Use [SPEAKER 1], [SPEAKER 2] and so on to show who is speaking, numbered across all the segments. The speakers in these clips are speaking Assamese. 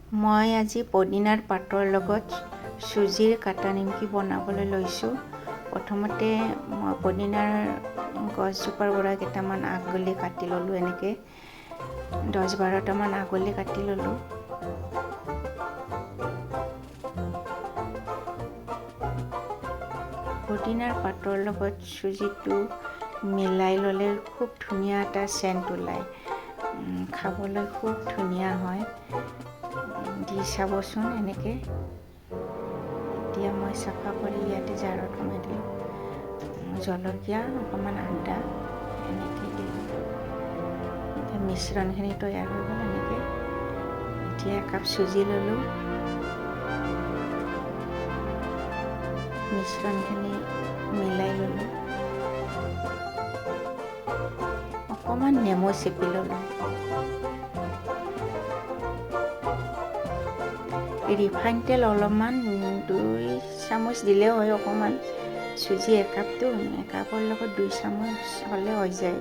[SPEAKER 1] মই আজি পদিনাৰ পাতৰ লগত চুজিৰ কাটা নিমকি বনাবলৈ লৈছোঁ। প্ৰথমতে মই পদিনাৰ গছজোপাৰ পৰা কেইটামান আগলি কাটি ল'লোঁ, এনেকৈ 10-12টামান আগলি কাটি ল'লোঁ। পদিনাৰ পাতৰ লগত চুজিটো মিলাই ল'লে খুব ধুনীয়া এটা চেণ্ট ওলায়, খাবলৈ খুব ধুনীয়া হয়। দি চাবচোন এনেকৈ। এতিয়া মই চাফা কৰি ইয়াতে জাৰত সোমাই দিলোঁ, জলকীয়া অকণমান, আদা এনেকৈ দিলোঁ। এতিয়া মিশ্ৰণখিনি তৈয়াৰ হৈ গ'ল এনেকৈ। এতিয়া একাপ চুজি ল'লোঁ, মিশ্ৰণখিনি মিলাই ল'লোঁ, অকণমান নেমু চেপি ল'লোঁ, ৰিফাইন তেল অলপমান 2 চামুচ দিলেও হয়। অকণমান চুজি একাপটো, একাপৰ লগত 2 চামুচ হ'লে হৈ যায়,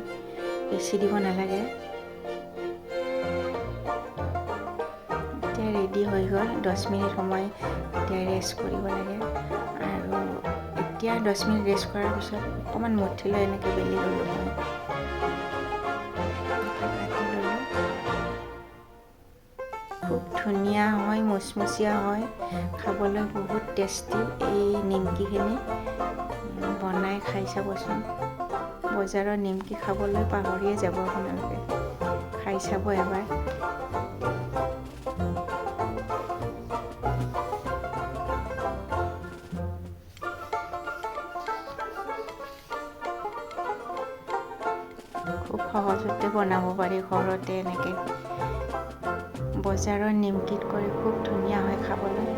[SPEAKER 1] বেছি দিব নালাগে। এতিয়া ৰেডি হৈ গ'ল। 10 মিনিট সময় এতিয়া ৰেষ্ট কৰিব লাগে। আৰু এতিয়া 10 মিনিট ৰেষ্ট কৰাৰ পিছত অকণমান মুঠি লৈ এনেকৈ বেলি ল'লোঁ, মই কাটি ল'লোঁ। খুব ধুনীয়া হয়, মচমচীয়া হয়, খাবলৈ বহুত টেষ্টি। এই নিমকিখিনি বনাই খাই চাবচোন। বজাৰৰ নিমকি খাবলৈ পাহৰিয়ে যাব আপোনালোকে, খাই চাব এবাৰ। খুব সহজতে বনাব পাৰি ঘৰতে এনেকৈ। বজাৰৰ নিমকিত কৰি খুব ধুনীয়া হয় খাবলৈ,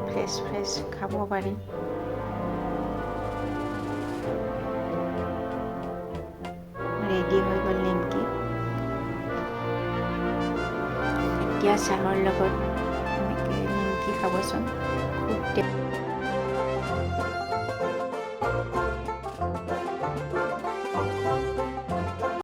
[SPEAKER 1] ফ্ৰেছ ফ্ৰেছ খাব পাৰি। ৰেডি হৈ গ'ল নিমকি। এতিয়া চাহৰ লগত এনেকৈ নিমকি খাবচোন, খুব